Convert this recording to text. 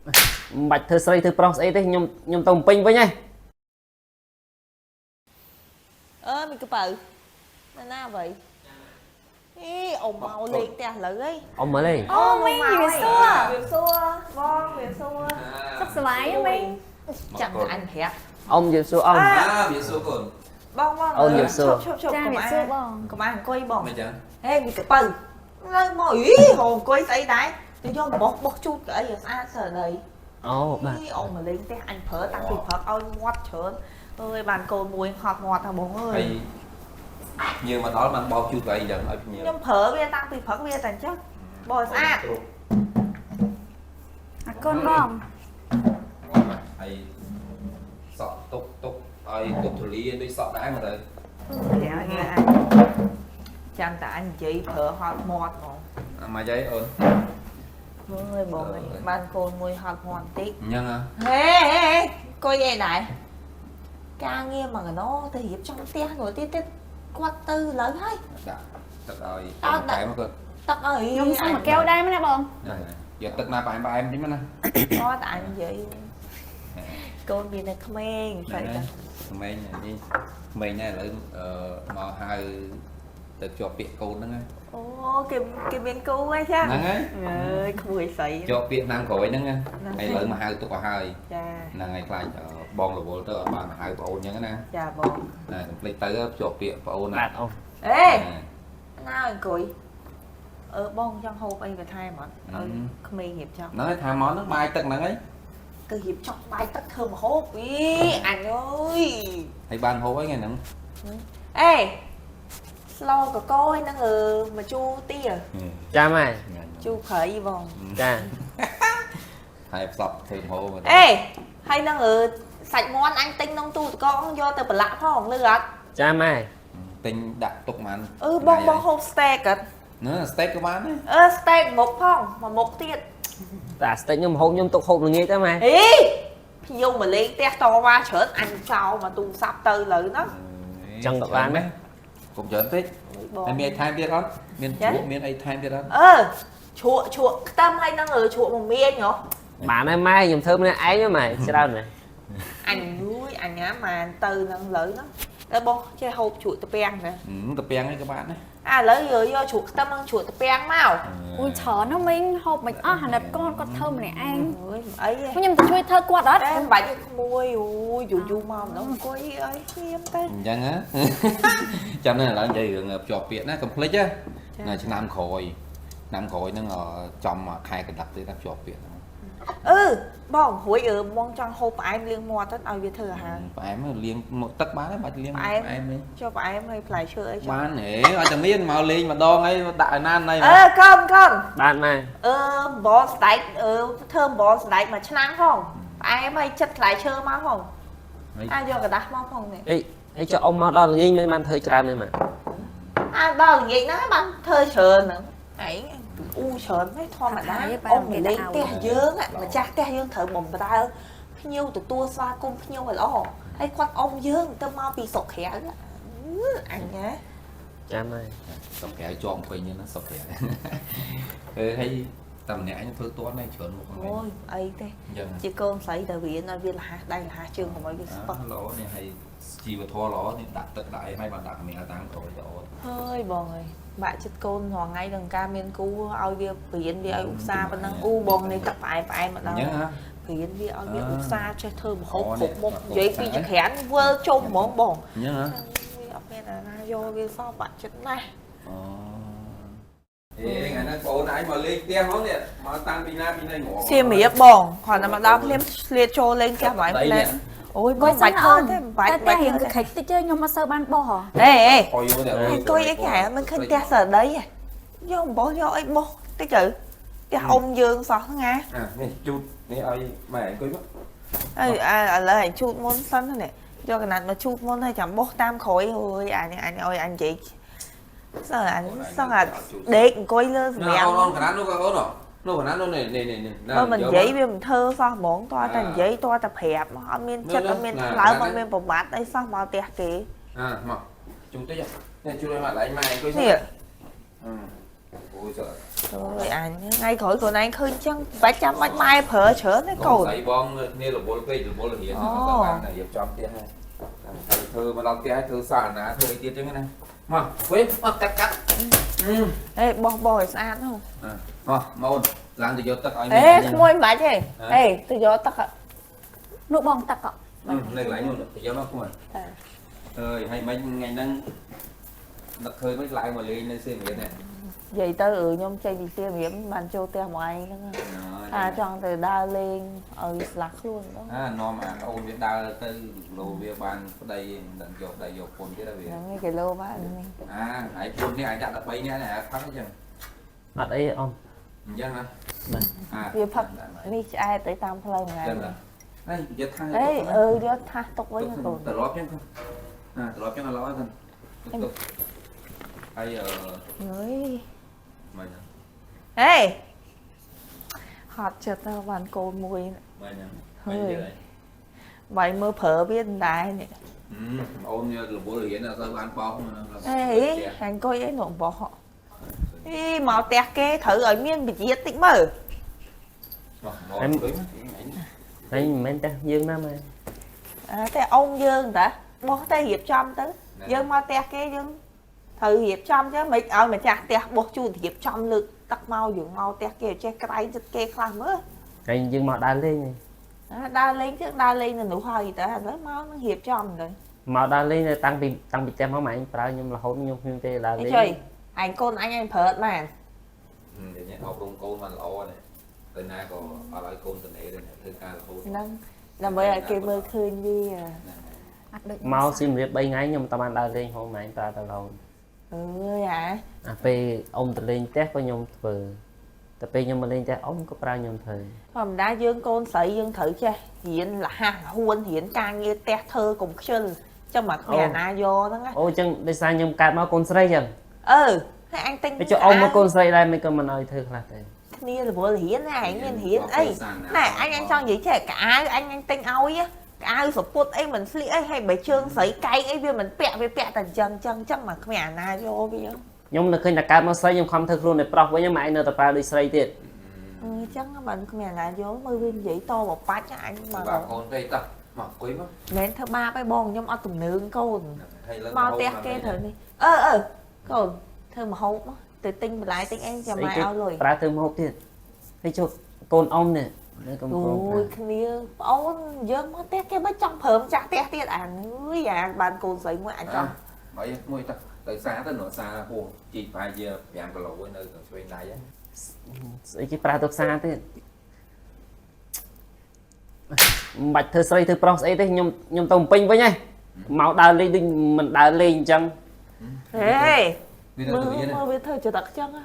មិនបាច់ធ្វើស្រីធ្វើប្រុសស្អីទេខ្ញុំទៅភ្នំពេញវិញហ៎ អើមីកប៉ៅណាណាអ្វីអីអ៊ំមកលេងផ្ទះឥឡូវអី អ៊ំមកលេង អូមីងជំរាបសួរ វាសួរបងវាសួរ សុខសប្បាយទេមីង ចាំតែអញប្រាប់ អ៊ំជម្រាបសួរអ៊ំ អាវាសួរកូន បងបង អូនជំរាបសួរ ឈប់ឈប់ ចាជំរាបសួរបង កុំអាអង្គុយបង មិនចឹង ហេមីកប៉ៅនៅមកអីហៅអង្គុយស្អីដែរទៅយកបោះបោះជូតកៅអីឲ្យស្អាតសើដី អូបាទ អីអ៊ំមកលេងផ្ទះអញប្រើតាំងពីព្រឹកឲ្យមាត់ច្រើនអើយបានកូនមួយហត់មាត់ថាបងអើ ហើយ យញើមកដល់បានបោកជូតកៅអីចឹងឲ្យភ្ញៀវ ខ្ញុំប្រើវាតាំងពីព្រឹកវាតែអញ្ចឹងបោះឲ្យស្អាត អរគុណបង ហើយសក់ទុកទុកឲ្យទុកធូលីដូចសក់ដែរមកទៅ ចាំអញចាំតែអញនិយាយប្រើហត់មាត់ហ្មង អាមកយាយអូន មើលឲ្យបងឯងបានកូនមួយហត់មាត់បន្តិច អញ្ចឹងហ៎ ហេហេអង្គុយអីដែរការងារមកកណោទៅរៀបចំផ្ទះនោះទៀតទៀតគាត់ទៅលើហើយ ដាក់ទឹកឲ្យកែមកគាត់ ទឹកអើយ ខ្ញុំសុំមួយកែវដែរមែនទេបង យកទឹកណាផ្អែមផ្អែមតិចមកណា គាត់តែអញនិយាយកូនវានៅក្មេងស្អីទៅ ក្មេងនេះក្មេងដែរឥឡូវមកហៅទៅជាប់ពាក្យកូនហ្នឹង អូគេគេមានគូហើយចា ហ្នឹងហើយ អើយក្មួយស្អី ជាប់ពាក្យឆ្នាំក្រោយហ្នឹងហើយឥឡូវមកហៅទុកឲ្យហើយ ចា ហ្នឹងហើយខ្លាចបងរវល់ទៅអត់បានហៅប្អូនអញ្ចឹងណា ចាបង ណាកុំភ្លេចទៅជាប់ពាក្យប្អូនណា បាទអ៊ំ អេណាអង្គុយអឺបងចង់ហូបអីបន្ថែមអត់ឲ្យក្មេងរៀបចំ ហ្នឹងហើយថាមកហ្នឹងបាយទឹកហ្នឹងហើយ ទៅរៀបចំបាយទឹកធ្វើម្ហូបអីអញអើយ ហើយបានហូបហើយថ្ងៃហ្នឹង អេស្លកកយហ្នឹងអឺមកជូរទា ចាំហើយ ជូរព្រៃបង ចា ហើយផ្សព្វធ្វើម្ហូបមក អេហើយហ្នឹងអឺសាច់មាន់អញទិញក្នុងទូទឹកកកយកទៅប្រឡាក់ផងលឺអត់ ចាំហើយ ទិញដាក់ទុកបាន អឺបងបងហូបស្តេកអត់ ណាស្តេកក៏បានដែរ អឺស្តេកមុខផងមួយមុខទៀត តែស្តិចខ្ញុំហូបខ្ញុំទុកហូបល្ងាចទៅម៉ែ អេភ្ញៀវមកលេងផ្ទះតវ៉ាច្រើនអញចោលមកទូរស័ព្ទទៅលើហ្នឹង ចឹងក៏បានដែរ កុំច្រើនពេក បង ហើយមានអីថែមទៀតអត់មានជ្រក់មានអីថែមទៀតអត់ អឺជ្រក់ជ្រក់ខ្ទឹមហើយហ្នឹងអឺជ្រក់មមាញហ៎ បានហើយម៉ែខ្ញុំធ្វើម្នាក់ឯងហ៎ម៉ែច្រើនម៉ែ អញយូយអញញ៉ាំបានទៅហ្នឹងលើហ្នឹងតែបងចេះហូបជ្រក់តាពាំងណា តាពាំងអីក៏បានដែរ អាឥឡូវយកយកជ្រក់ខ្ទឹមនិងជ្រក់តាពាំងមក អូយច្រើនណាស់មីងហូបមិនអស់អាណិតគាត់គាត់ធ្វើម្នាក់ឯង អើយមិនអីទេ ខ្ញុំទៅជួយធ្វើគាត់អត់ តែមិនបាច់ទេក្មួយអូយយូរយូរមកម្ដងអង្គុយអីឈាមទៅ អញ្ចឹងហ៎ចាំនៅឥឡូវនិយាយរឿងភ្ជាប់ពាក្យណាកុំភ្លេចណាឆ្នាំក្រោយឆ្នាំក្រោយហ្នឹងចំខែកណ្ដាប់ទៀតណាភ្ជាប់ពាក្យហ្នឹង អឺបងរួយអឺបងចង់ហូបផ្អែមលាងមាត់ទៅឲ្យវាធ្វើអាហារ ផ្អែមលាងមកទឹកបានហើយបាច់លាង ផ្អែម ផ្អែមនេះ ចុះផ្អែមហើយផ្លែឈើអីចុះ បានហេអត់តែមានមកលេងម្ដងអីដាក់ឲ្យណានអី អឺកុំកុំ បានម៉ែ អឺអំបលស្ដែកអឺធ្វើអំបលស្ដែកមួយឆ្នាំងផងផ្អែមហើយចិត្តផ្លែឈើមកផងអាយកกระดาษមកផងនេះ អីអីចុះអ៊ំមកដល់ល្ងាចមិនបានធ្វើច្រើនទេម៉ែ អាដល់ល្ងាចហ្នឹងបានធ្វើច្រើនហ្នឹងឯងអ៊ូច្រើនហ្នឹងធម្មតាអ៊ំមកលេងផ្ទះយើងម្ចាស់ផ្ទះយើងត្រូវបំរើភ្ញៀវទទួលស្វាគមន៍ភ្ញៀវឲ្យល្អហើយគាត់អ៊ំយើងទៅមកពីស្រុកក្រៅអញណា ចាំហើយ សុកក្រៅជាប់ពេញហ្នឹងណាសុកក្រៅអឺហើយតែម្នាក់ឯងធ្វើតាន់ដែរច្រើនមុខហ្នឹង អូយអីទេ អញ្ចឹង ជាកូនស្រីតែរៀនឲ្យវាលះដៃលះជើងកុំឲ្យវាស្ពឹក ល្អនេះហើយជីវធម៌ល្អនេះដាក់ទឹកដាក់អីហើយបានដាក់មីតាមក្រោយល្អ ហើយបងអើយបាក់ចិត្តកូនរាល់ថ្ងៃនឹងការមានគូឲ្យវាព្រៀនវាឲ្យឧស្សាហ៍ប៉ុណ្ណឹងអ៊ូបងនេះទឹកផ្អែមផ្អែមមក អ ដល់ ញ្ចឹងហ៎ ព្រៀនវាឲ្យវាឧស្សាហ៍ចេះធ្វើម្ហូបគ្រប់មុខនិយាយពីចក្រានវិលជុំហ្មងបង អញ្ចឹងហ៎ វាអត់មានអាណាយកវាសោះបាក់ចិត្តណាស់ អូអេថ្ងៃហ្នឹងបងអូនឯងមកលេងផ្ទះហ្មងនេះមកតាំងពីណាពីណីង សៀមរាបបងគ្រាន់តែមកដល់ភ្លាមឆ្លៀតចូលលេងផ្ទះហ្មងផ្លែអូយបងបាច់ធ្វើទេបាច់ តែ បាច់ រៀងកខិចតិចទេខ្ញុំអត់សូវបានបោះហ៎ អេអេ អុយមកនេះ អង្គុយអីគេមិនឃើញផ្ទះសើដីយកអំបោះយកអីបោះតិចទៅផ្ទះអ៊ំយើងសោះហ្នឹងណា អានេះជូតនេះឲ្យម៉ែអង្គុយមក អើឥឡូវឲ្យជូតមុនសិននេះយកកណាត់មកជូតមុនហើយចាំបោះតាមក្រោយអូយអានេះអញឲ្យអញនិយាយសើអញសឹងអាដេកអង្គុយលើសម្រាប់ អូនកណាត់នោះអូននោះកណាត់នោះនេះនេះនេះ បើមិននិយាយវាមិនធ្វើសោះហ្មងតើតែនិយាយតើតែប្រាប់អត់មានចិត្តអត់មានថ្លើមអត់មានប្រវត្តិអីសោះមកផ្ទះគេ អាមកជុំតិចនេះជួយឲ្យមកឡែងម៉ែអង្គុយ នេះ អូយសើ អូយអញថ្ងៃក្រោយខ្លួនឯងឃើញចឹងបាច់ចាំបាច់ម៉ែប្រើច្រើនទេកូន ស្រីបងគ្នារវល់ពេករវល់រៀនបានតែរៀបចំផ្ទះហើយធ្វើមកដល់ផ្ទះហើយធ្វើសារណាធ្វើអីទៀតចឹងណាមកវិញមកកាត់កាត់ អេបោះបោះឲ្យស្អាតហ្នឹង មកមកអូនឡើងទៅយកទឹកឲ្យ អេក្មួយមិនបាច់ទេអេទៅយកទឹក នោះបងទឹកអ នៅកន្លែងនោះទៅយកមកក្មួយអើយហើយមិញថ្ងៃហ្នឹងនឹកឃើញមិនឡើងមកលេងនៅសៀមរាបនេះ និយាយទៅខ្ញុំចេញពីសៀមរាបបានចូលផ្ទះមួយឯងហ្នឹងថាចង់ទៅដើរលេងឲ្យស្លាស់ខ្លួនហ្នឹង អានាំអាអូនវាដើរទៅគីឡូវាបានប្តីដឹងយកប្តីយកពុនទៀតហើយវា ហ្នឹងឯងគីឡូបាននេះ អាហើយពុននេះអាចដាក់13នាក់នេះអាផឹកអញ្ចឹង អត់អីអ៊ំ អញ្ចឹងណា វាផឹកនេះឆ្អែតទៅតាមផ្លូវហ្នឹង អញ្ចឹងហើយយកថា អេអឺយកថាសទុកវិញកូន ត្រឡប់អញ្ចឹងអាត្រឡប់អញ្ចឹងឥឡូវហ្នឹងទុកហើយអឺ អើយ មិន ហេហត់ចិត្តទៅបានកូនមួយ មិនហ្នឹង បាយមើលប្រើវាមិនដែរនេះ អូនរវល់រៀនអត់សូវបានបោកហ្នឹង អេហាអង្គុយអីនោះបោះអីមកផ្ទះគេត្រូវឲ្យមានវិជាតិចមើល មកមកអង្គុយ ហើយមិនមែនតែយើងណាម៉ែ តែអ៊ំយើងតាបោះតែរៀបចំទៅយើងមកផ្ទះគេយើងត្រូវរៀបចំចឹងមិនឲ្យម្ចាស់ផ្ទះបោះជូនរៀបចំលើកទឹកមកយើងមកផ្ទះគេចេះក្រែងចិត្តគេខ្លះមើល ហើយយើងមកដើរលេង ដើរលេងចឹងដើរលេងនៅនោះហើយតើឥឡូវមកនឹងរៀបចំទៅ មកដើរលេងតាំងពីតាំងពីផ្ទះមកម៉ែឯងប្រើខ្ញុំរហូតខ្ញុំគ្មានពេលដើរលេង អីជួយឯងកូនអញឯងប្រើអត់បាន នេះអប់រំកូនបានល្អនេះទៅណាក៏អត់ឲ្យកូនទៅនេះធ្វើការរហូត ហ្នឹងដើម្បីឲ្យគេមើលឃើញវា អត់ដូច មកសៀមរាប3ថ្ងៃខ្ញុំតបានដើរលេងហូមម៉ែឯងប្រើទៅរហូត អើយអា អាពេលអ៊ំទៅលេងផ្ទះក៏ខ្ញុំធ្វើតែពេលខ្ញុំមកលេងផ្ទះអ៊ំក៏ប្រើខ្ញុំធ្វើ ធម្មតាយើងកូនស្រីយើងត្រូវចេះរៀនលះហួនរៀនការងារផ្ទះធ្វើកុំខ្ជិលចឹងមកគ្មានអាណាយកហ្នឹងណា អូអញ្ចឹងដោយសារខ្ញុំកើតមកកូនស្រីអញ្ចឹង អឺហើយអញទិញ ហើយចុះអ៊ំមកកូនស្រីដែរមិនក៏មិនឲ្យធ្វើខ្លះទៅ គ្នារវល់រៀនណាឯងមានរៀនអីណែអញអញចង់និយាយចេះកៅអញអញទិញឲ្យកៅសពុតអីមិនស្លៀកអីហើយបើជើងស្រីកែងអីវាមិនពាក់វាពាក់តែអញ្ចឹងអញ្ចឹងអញ្ចឹងមកគ្មានអាណាយកវា ខ្ញុំនៅឃើញតែកើតមកស្រីខ្ញុំខំធ្វើខ្លួនឲ្យប្រុសវិញម៉ែឯងនៅតែប្រើដូចស្រីទៀត អឺអញ្ចឹងមិនគ្មានអាណាយកមើលវានិយាយតបបាច់អញមក បាទកូនទេតោះមកអង្គុយមក មិនធ្វើបាបឯងបងខ្ញុំអត់ទំនើងកូន ហើយឡើង មកផ្ទះគេត្រូវនេះអឺអឺកូនធ្វើម្ហូបមកទៅទិញបន្លែទិញអីចាំម៉ែឲ្យលុយ ប្រើធ្វើម្ហូបទៀតហើយចុះកូនអ៊ំនេះនៅកុំកូន អូយគ្នាប្អូនយើងមកផ្ទះគេមិនចង់ព្រមចាស់ផ្ទះទៀតអាអើយអាបានកូនស្រីមួយអញចង់ បើមួយតោះទៅសាទៅនោះសាហួសជីកប្រហែលជា5គីឡូនៅក្នុងឆ្វេងដៃហ្នឹង ស្អីគេប្រើទៅផ្សារទៀតមិនបាច់ធ្វើស្រីធ្វើប្រុសស្អីទេខ្ញុំខ្ញុំទៅពេញវិញហ៎មកដើរលេងដូចមិនដើរលេងអញ្ចឹង ហេ វានៅ មើល ទៅរៀន មើលវាធ្វើចរិតចឹងហ៎